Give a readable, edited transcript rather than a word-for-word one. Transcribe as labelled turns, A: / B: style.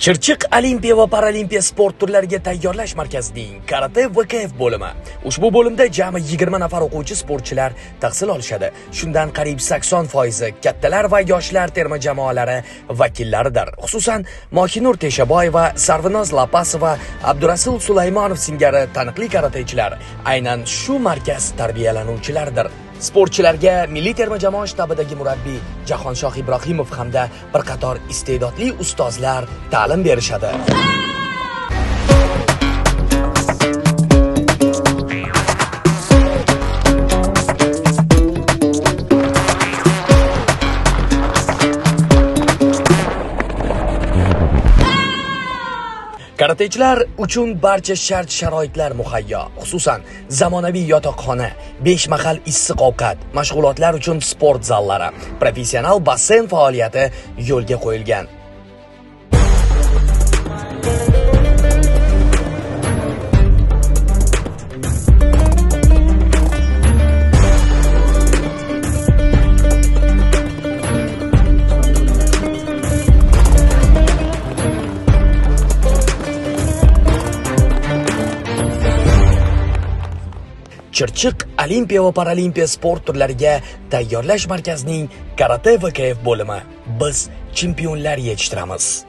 A: Chirchiq Olimpiya va Paralimpiya sport turlariga tayyorlash markazining karate VKF bo'limi. Ushbu bo'limda jami 20 nafar o'quvchi sportchilar tahsil olishadi. Shundan qariyb 80% kattalar va yoshlar terma jamoalari vakillaridir. Xususan, Mohinur Teshaboyeva, Sarvinoz Lapasova, Abdurasul Sulaymonov singari taniqli karatechilar aynan shu markaz tarbiyalanuvchilaridir. Sportchilarga milliy terma jamoa shtabidagi murabbiy Jahonshoh Ibrohimov hamda bir qator iste'dodli ustozlar ta'lim berishadi. Karatechilar uchun barcha shart-sharoitlar muhayyo. Xususan, zamonaviy yotoqxona, 5 mahal issiq ovqat, mashg'ulotlar uchun sport zallari, professional basseyn faoliyati yo'lga qo'yilgan. Chirchiq Olimpiya va Paralimpiya sport turlariga tayyorlash markazining karate VKF bo'limi. Biz chempionlar yetishtiramiz.